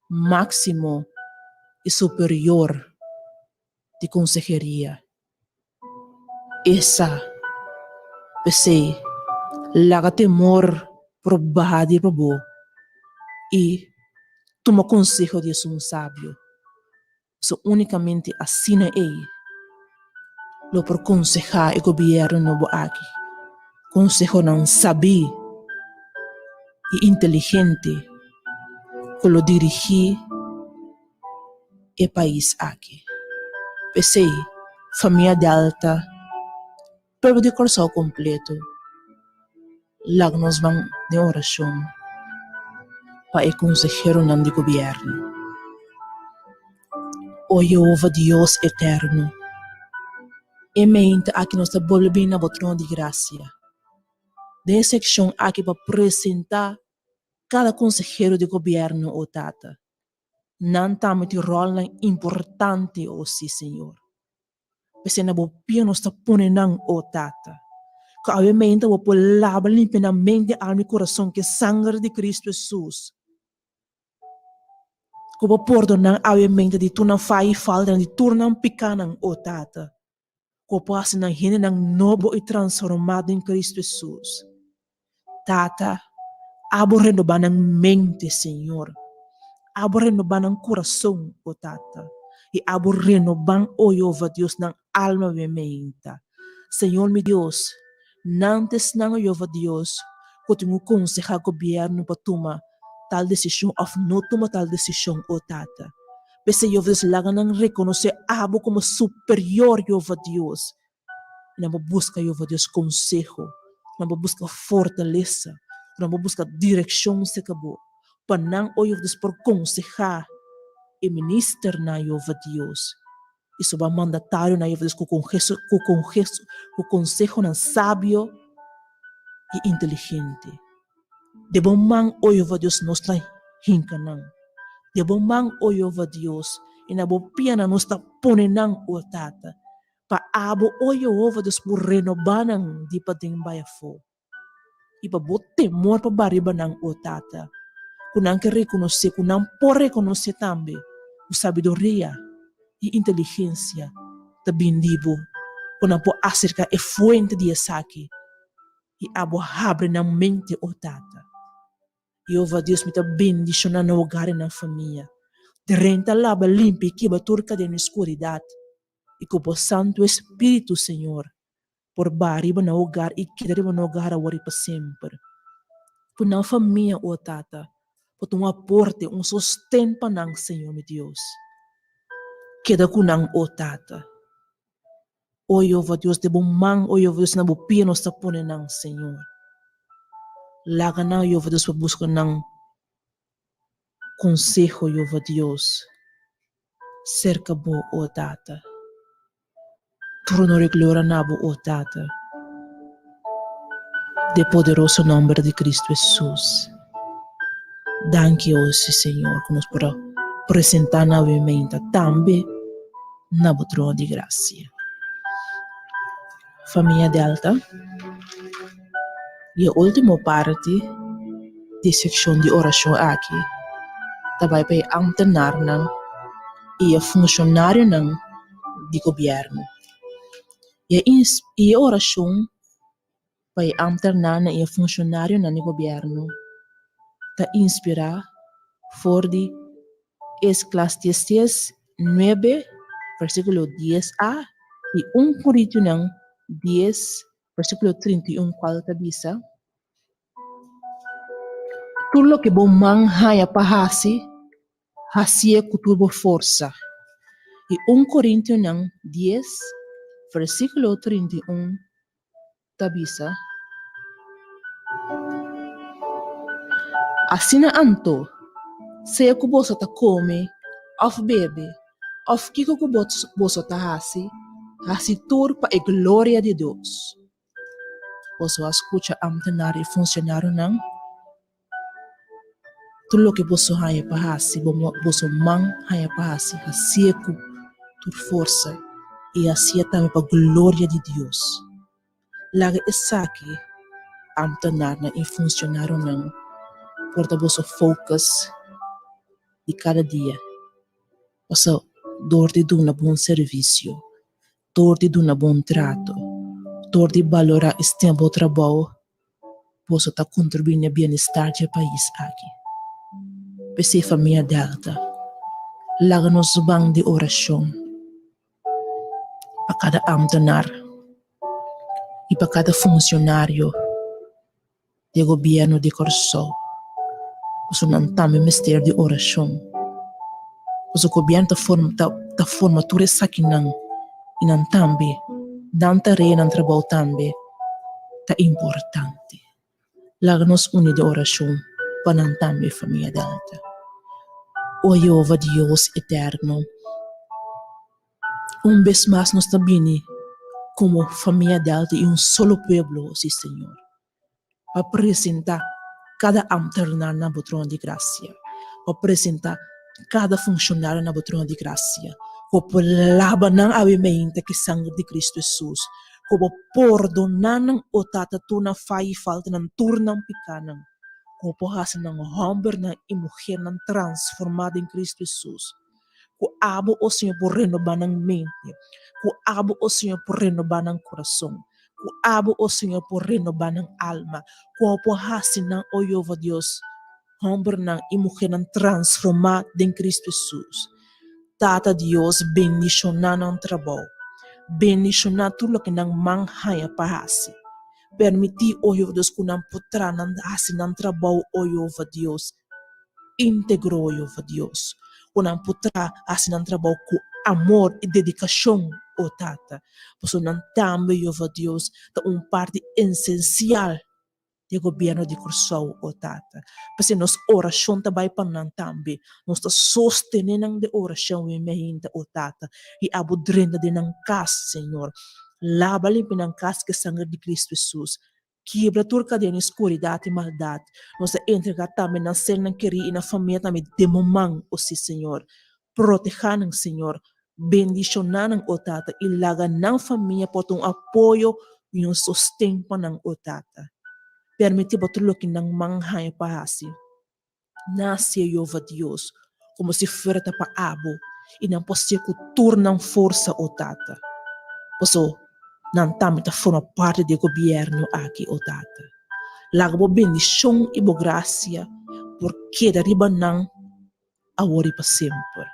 máksimo i superior di konseheria. Esa, p'esei, laga temor por baha di riba bo i tuma konseho di esun sabio. So únikamente asina ei lo por konsehá e gobièrnu nobo aki konsehonan sabí i inteligente ku lo dirigí e pais aki. P'esei, famia Delta, pueblo di Kòrsou kompleto, Laga nos ban den orashon pa e konseheronan di gobièrnu. O Yehova Dios eterno, e meinta aki nos ta bolbe bini na bo trono di grasia. Den e sekshon aki pa presentá kada konsehero di gobièrnu, o Tata. Nan tambe tin ròlnan importante, o sí, Señor. P'esei na bo pia nos ta pone nan, o Tata. Ku awe meinta bo por laba limpia nan mente, alma i kurason ku e sanger di Kristu Hesus. Ku bo pordonan awe meinta di tur nan faya i faltanan, di tur nan pikanan, o Tata. Ku bo por hasi nan hendenan nobo i transformá den Kristu Hesus. Tata, abo renobá nan mente, Señor. Abo renobá nan kurason, o Tata. I abo renobá, o Jehová Dios, nan alma bemeinta. Señor mi Dios, nan ta esnan, o Jehová Dios, ku tin ku konsehá gobièrnu pa tuma tal desishon òf no tuma tal desishon, o Tata. P'esei, Jehová Dios, laga nan rekonosé abo komo superior, Jehová Dios. Nan por buska Jehová Dios konseho, nan por buska fortalesa, nan por buska direkshon serka bo, pa nan o Jehová Dios por konsehá e ministernan Jehová Dios i soba mandatarionan Jehová Dios ku ku ku konsehonan sabio i inteligente. Den bo man, o Jehová Dios, nos ta hinka nan. Den bo man, o Jehová Dios, i na bo pianan nos ta pone nan, o Tata. Pa abo, o Jehova Dios, por renobá nan di paden bai afó, i pa bo temor pa bai riba nan, o Tata, ku nan ke rekonosé, ku nan por rekonosé tambe ku sabiduria i inteligensia ta bin di bo, ku nan por aserká e fuente di esaki, i abo habri nan mente, o Tata. Jehova Dios, mi ta bendishoná nan hogar i nan famia. Drenta, laba, limpia i kiba tur kadena di skuridat. I ku bo Santu Espíritu, Señor. por baha riba nan hogar i keda riba nan hogar awor i pa semper. Ku nan famia, o Tata, por ta un aporte, un sosten pa nan, Señor mi Dios. Keda ku nan, o Tata. O Jehová Dios, den bo man, o Jehová Dios, na bo pia nos ta pone nan, Señor. Laga nan, Jehová Dios, pa buska nan konseho, Jehová Dios, serka bo, o Tata. Tur honor i gloria na bo, o Tata, den poderoso nomber di Cristo Hesus. Danki, o si Señor, ku nos por a presentá na bo menta tambe na bo trono di grasia. Famia Delta, i e último parti di sekshon di orashon aki ta bai pa e ámtenarnan i e funshonarionan di gobièrnu. I e orashon pa e ámtenarnan i e funshonarionan di gobièrnu ta inspirá for di Esklastiestes nuebe, versíkulo dies a i un Korintionan dies, versíkulo 31 kual ta bisa, Tur loke bo man haña pa hasi, hasié ku tur bo forsa. I un Korintionan dies, versíkulo 31 ta bisa, Asina anto, sea ku boso ta kome òf bebe òf kiko ku boso ta hasi, hasi tur pa e gloria di Dios. Boso a skucha ámtenar i funshonarionan? Tur loke boso haña pa hasi, boso man haña pa hasi, hasié ku tur forsa i hasié tambe pa gloria di Dios. Laga esaki ámtenarnan i funshonarionan por ta boso focus di kada dia, pasobra dor di duna bon servisio, dor di duna bon trato, dor di balorá i stima bo trabou, Boso ta kontribuí na e bienestar dje pais aki. P'esei famia Delta, laga nos ban di orashon pa kada ámtenar i pa kada funsionario di e gobièrnu di Kòrsou. Pasobra nan tambe mester di orashon. Pasobra gobièrnu ta forma ta forma tur esakinan i nan tambe nan tarea nan trabou tambe. ta importante. Laga nos uni den orashon pa nan tambe, famia Delta. O Jehova Dios eterno, un bes mas nos ta bini komo famia Delta i un solo pueblo, si Señor, pa presenta kada ambternar na bo trono di grasia, pa presenta kada funshonario na bo trono di grasia, ku bo por laba nan awe meinta ku e sanger di Kristu Hesus. Ku bo pordoná nan, o Tata, tur nan faya i faltanan, tur nan pikánan. Ku bo por hasi nan hòmbernan i muhernan transformá den Kristu Hesus. Ku abo, o Señor, por renobá nan mente. Ku abo, o Señor, por renobá nan kurason. Ku abo, o Señor, por renobá nan alma. Ku abo por hasi nan, o Jehová Dios, hòmbernan i muhernan transformá den Kristu Hesus. Tata Dios bendishoná nan trabou. Bendishoná tur loke nan man haña pa hasi. Permití, o Jehová Dios, ku nan por traha nan hasi nan trabou, o Jehová Dios, íntegro, o Jehová Dios. Ku nan por traha hasi nan trabou ku amor i dedikashon, o Tata. Pasobra nan tambe, Jehová Dios, ta un parti esensial di e gobierno di Kòrsou, o Tata. P'esei nos orashon ta bai pa nan tambe. Nos ta sostené nan den orashon wi meinta, o Tata, i abo drenta den nan kas, Señor. Laba limpia nan kas ku e sanger di Kristu Hesus. Kibra tur kadena di skuridat i maldat. Nos ta entregá tambe nan sernan kerí i nan famia tambe den bo man, o sí, Señor. Protehá nan, Señor. Bendishoná nan, o Tata, i laga nan famia por ta un apoyo i un sosten pa nan, o Tata. Permití bo tur loke nan man haña pa hasi. Nase, Jehova Dios, komo si fuera ta pa abo, i nan por ser ku tur nan forsa, o Tata. Paso, nan tambe ta forma parti di e gobièrnu aki, o Tata. Laga bo bendishon i bo grasia por keda riba nan awor i pa semper.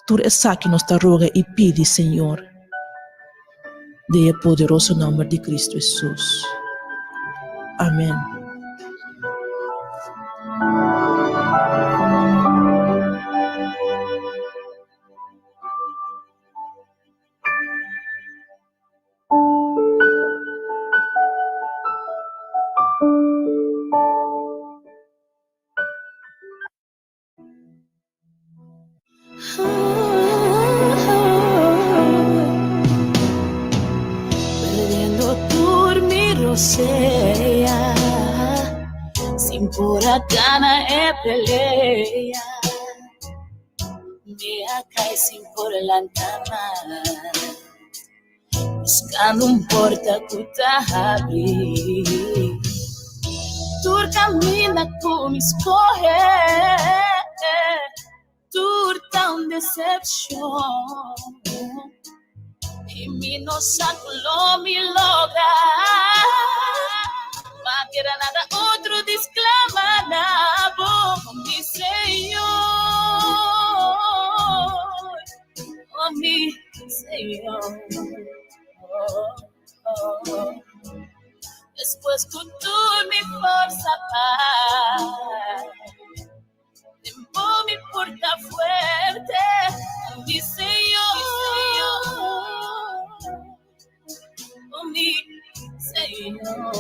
Tur esaki nos ta roga i pidi, Señor. Den e poderoso nòmber di Kristu Hesus. Amèn. Perdiendo tur mi rosea Sin por a gana e pelea Mi a kai sin por lanta mas Buscando un porta cu ta habri Tur caminda cu mi scoge Tur ta un decepcion Y mi no sa cu lo mi logra Ma keda nada otro di sclama na bo Mi Señor Oh mi Señor oh, oh. Despues cu tur mi forsa bai Tempo mi por ta fuerte, mi Señor, oh mi Señor.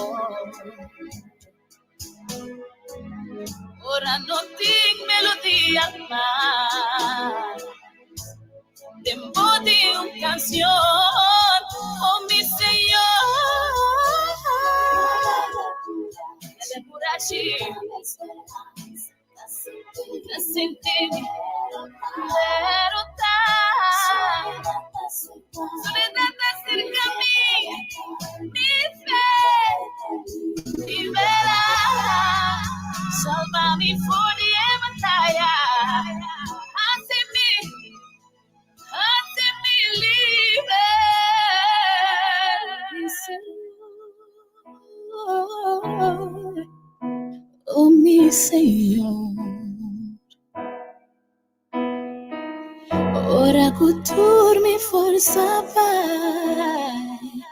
Ora no tin melodia mas, tempo di un canción, oh mi Señor. Dale curashi. Ta sinti derotá. Soledad ta serka mi, mi fe libera. Salva mi for di e bataya. Hasi mi, hasi mi liber. Mi Señor. Oh mi Señor, ora ku tur mi forsa bai,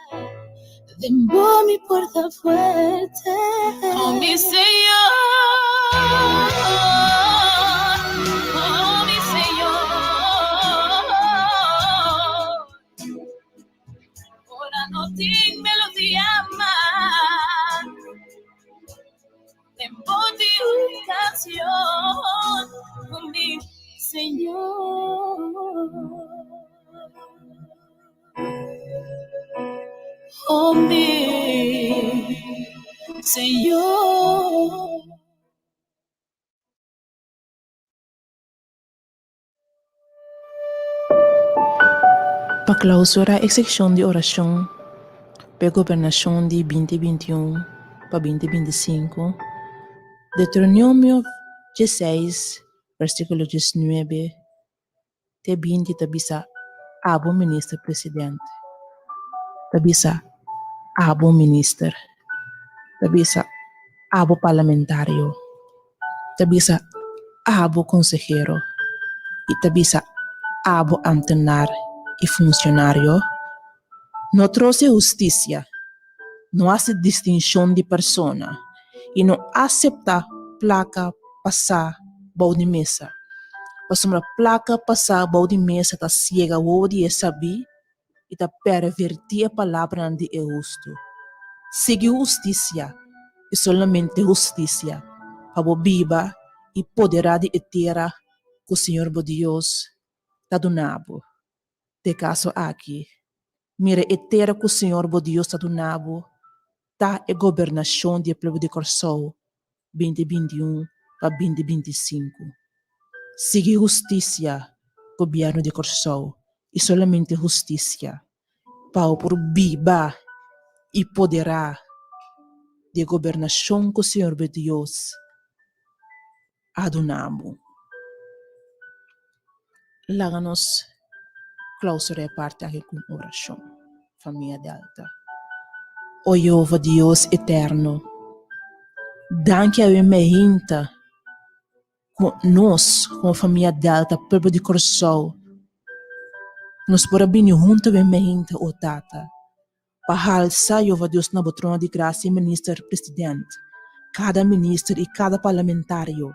den bo mi por ta fuerte. Oh mi Señor, oh mi Señor, ora no tin melodia mas. Tempo di un canción con mi Señor. Oh mi Señor. Pa clausura e seccion di oracion p'e gobernacion di binti binti un pa binti binti sinku, Deuteronomio dieseis versiculo diesnuebe te 20 ta bisa abo minister president, ta bisa abo minister, ta bisa abo parlamentario. Ta bisa abo konsehero i ta bisa abo amtenar i funcionario, No trose hustisia, no hasi distinshon di persona i no aseptá plaka pasá bou di mesa, pasobra plaka pasá bou di mesa ta siega wowo di e sabí i ta pervertí e palabranan di e hustu. Sigui hustisia, i solamente hustisia, pa bo biba i poderá di e tera ku señor bo Dios ta duna bo. Den e kaso aki, mira e tera ku señor bo Dios ta duna bo ta e gobernashon di e pueblo di Kòrsou 2021 pa 2025. Sigui hustisia, gobièrnu di Kòrsou, i solamente hustisia, pa bo por biba i poderá di e gobernashon ku Señor bo Dios a duna bo. Laga nos clausura e parti aki cu un oracion, famia Delta. O Jehova Dios eterno, danki awe meinta cu nos como famia Delta, pueblo di Corsou, nos por a bini hunto awe meinta, o Tata. Pa halsa Jehová Dios na bo trono di grasia e minister president, kada minister i kada parlamentario,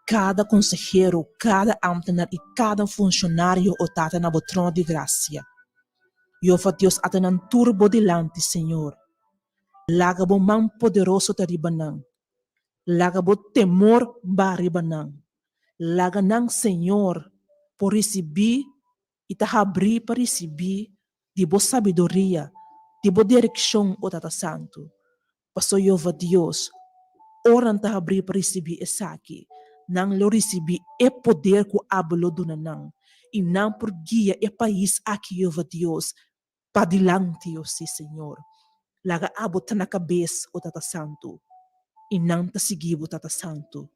kada konsehero, kada ámtenar i kada funshonario o Tata na bo trono di grasia. Jehová Dios ata nan tur bo dilanti, Señor. Laga bo man poderoso ta riba nan. Laga bo temor ba riba nan. Laga nan, Señor, por risibí i ta habrí pa risibí di bo sabiduria, di bo direkshon, o Tata Santu. Paso Jehova Dios, ora nan ta habrí pa risibí esaki, nan lo risibí e poder ku abo lo duna nan, i nan por guia e pais aki, Jehova Dios, padilanti, o sí, Señor. Laga abo ta na kabes, o Tata Santu, i nan ta sigui bo, Tata Santu.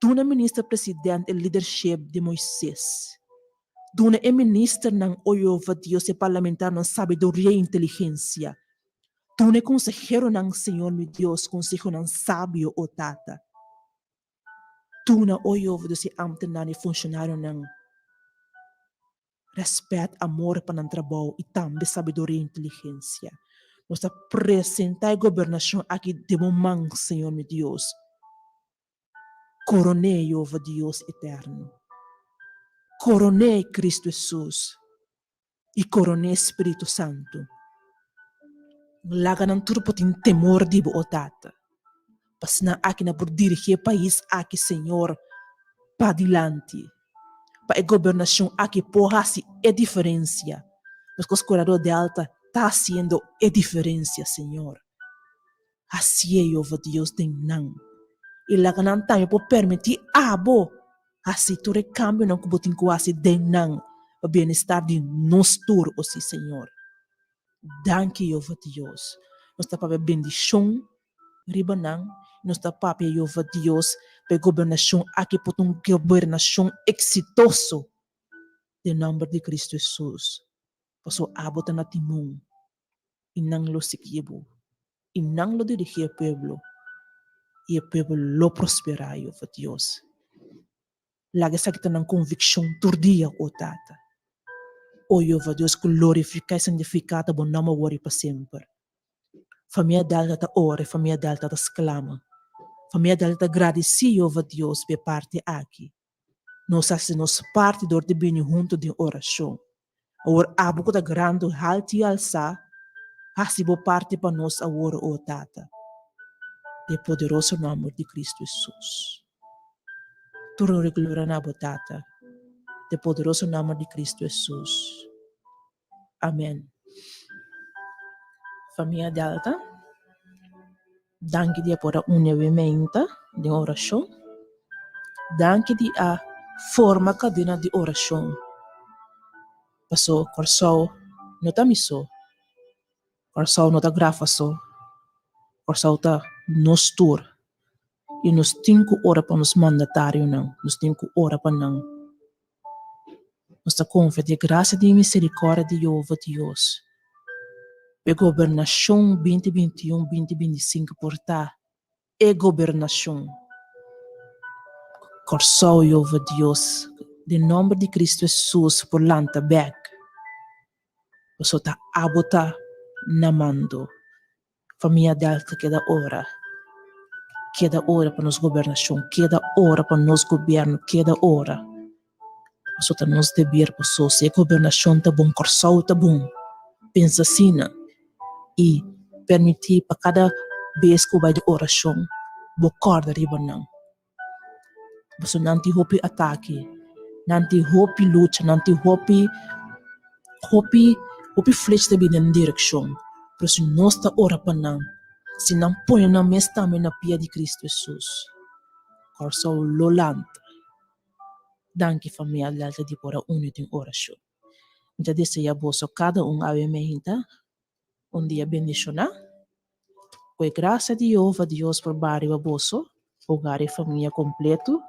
Duna Minister President e leadership di Moises. Duna e ministernan, o Jehova Dios, e parlamentarnan sabiduria i inteligensia. Duna e konseheronan, Señor mi Dios, konsehonan sabio, o Tata. Duna, o Jehova Dios, e ambtenarnan i funshonarionan rèspèt, amor pa nan trabou i tambe sabiduria i inteligensia. Nos ta presentá e gobernashon aki den bo man, Señor mi Dios. Koron'é, Jehova Dios eterno. Koron'é, Cristo Hesus, i koron'é, Spiritu Santu. Laga nan tur por tin temor di bo, o Tata, pa asina aki nan por dirigí e pais aki, Señor, padilanti, pa e gobernashon aki por hasi e diferensia, meskos ku Radio Delta ta hasiendo e diferensia, Señor. Hasié, Jehova Dios, den nan, i laga nan tambe por permití abo hasi tur e kambionan ku bo tin ku hasi den nan pa bienestar di nos tur, o sí, Señor. Danki, Jehova Dios. Nos ta papia bendishon riba nan, i nos ta papia, Jehova Dios, pa e gobernashon aki por ta un gobernashon eksitoso, den nòmber di Kristu Hesus, pasobra abo ta na timon. i nan lo sigui bo, i nan lo dirigí e pueblo, i e pueblo lo prosperá, Jehova Dios. Laga esaki ta nan konvikshon tur dia, o Tata. O Jehova Dios, glorifiká i santifiká ta bo nòmber awor i pa semper. Famia Delta ta ora i famia Delta ta sklama. Famia Delta ta gradisí Jehova Dios pa e parti aki. Nos hasi nos parti dor di bini huntu den orashon. Awor abo ku ta grandi haltu i alsá, hasi bo parti pa nos awor, o Tata, den e poderoso nòmber di Kristu Hesus. Tur honor i gloria na bo, Tata, den e poderoso nòmber di Kristu Hesus. Amèn. Famia Delta, danki di a por a uni awe meinta den orashon. Danki di a forma kadena di orashon. Paso Kòrsou no ta mi so, Kòrsou no ta Grafa so, Kòrsou ta nos tur. I nos tin ku ora pa nos mandatarionan, nos tin ku ora pa nan. Nos ta konfia di e grasia di miserikòrdia di Yehova Dios pa e gobernashon 2021, 2025 por ta e gobernashon ku Kòrsou Yehova Dios den nòmber di Kristu Hesus por lanta bèk. Pasobra ta abo ta na mando. Famia Delta keda ora, keda ora pa nos gobernashon, keda ora pa nos gobièrnu, keda ora. Pasobra ta nos deber paso si e gobernashon ta bon, Kòrsou ta bon. Pensa asina i permití pa kada bes ku bo bai di orashon bo kòrda riba nan. Pasobra nan tin hopi atake, nan tin hopi lucha, nan tin hopi, hopi, hopi flecha ta bini den nan direkshon. Pero si nos ta ora pa nan, si nan pone nan mes tambe na pia di Kristu Hesus, Kòrsou lo lanta. Danki famia Delta di por a uni den orashon. Mi ta desea boso kada un awe meinta un dia bendishoná. Ku e grasia di Yehova Dios por baha riba boso, hogar i famia kompletu.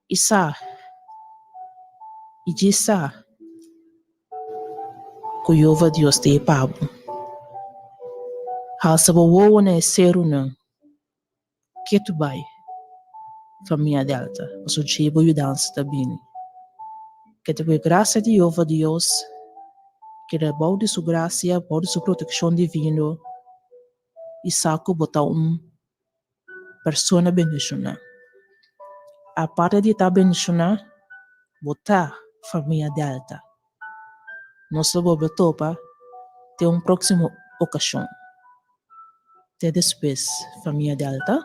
I sa, i djis sa, ku Yehova Dios ta e pa bo. Halsa bo wowo na e serunan, ketu bai, famia Delta, pasobra dje bo yudansa ta bini. Kete ku e grasia di Yehova Dios. Keda bou di su grasia, bou di su protekshon divino i sa ku bo ta un persona bendishoná. Aparte di ta bendishoná, bo ta famia Delta. Nos lo bolbe topa den un próksimo okashon. Te despues, famia Delta.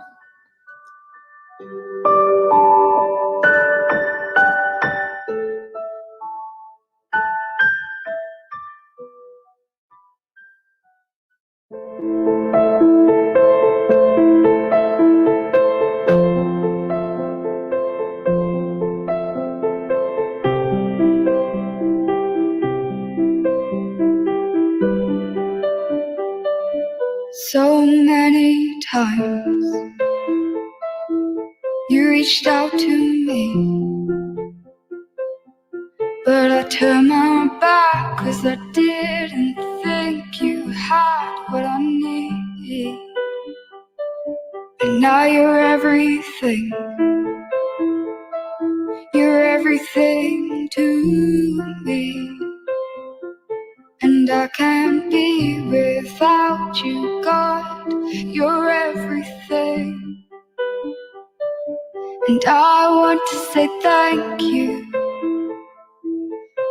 So many times you reached out to me, but I turned my back 'cause I didn't think you had what I need. And now you're everything. You're everything to me. And I can't be without you, God. You're everything. And I want to say thank you.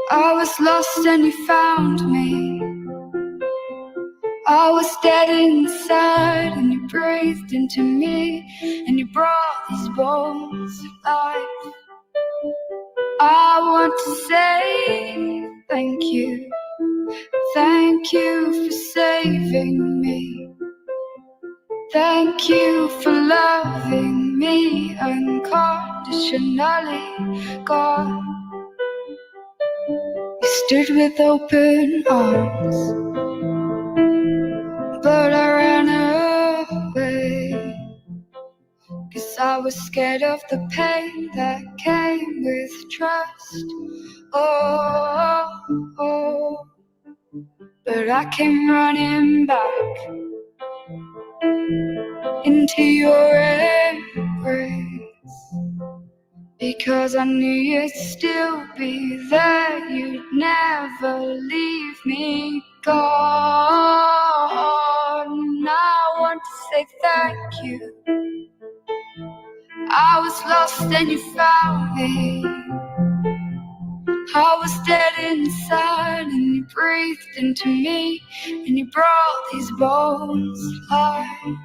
I was lost and you found me. I was dead inside and you breathed into me and you brought these bones to life. I want to say thank you. Thank you for saving me. Thank you for loving me unconditionally, God. You stood with open arms, but I ran away. 'Cause I was scared of the pain that came with trust. Oh. But I came running back into your embrace because I knew you'd still be there. You'd never leave me, God. And I want to say thank you. I was lost and you found me. I was dead inside and you breathed into me and you brought these bones to life.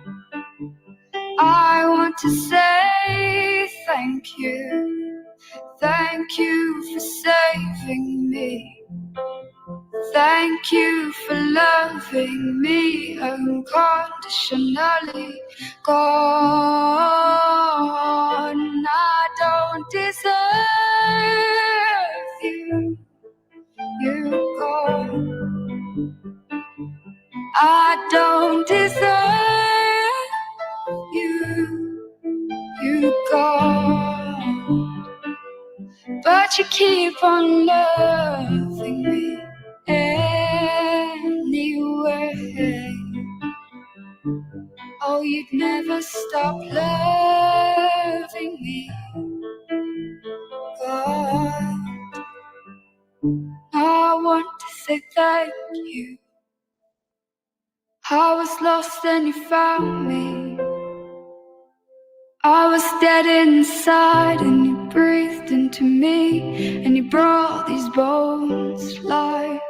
I want to say thank you. Thank you for saving me. Thank you for loving me unconditionally, God. And I don't deserve you, you God. I don't deserve you, you God. But you keep on loving me anyway. Oh, you'd never stop loving me, God. I want to say thank you. I was lost and you found me. I was dead inside and you breathed into me and you brought these bones to life.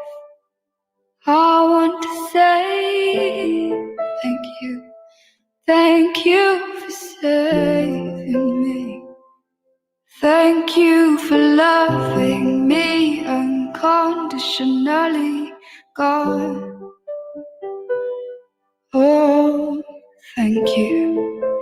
I want to say thank you. Thank you for saving me. Thank you for loving me unconditionally, God. Oh, thank you.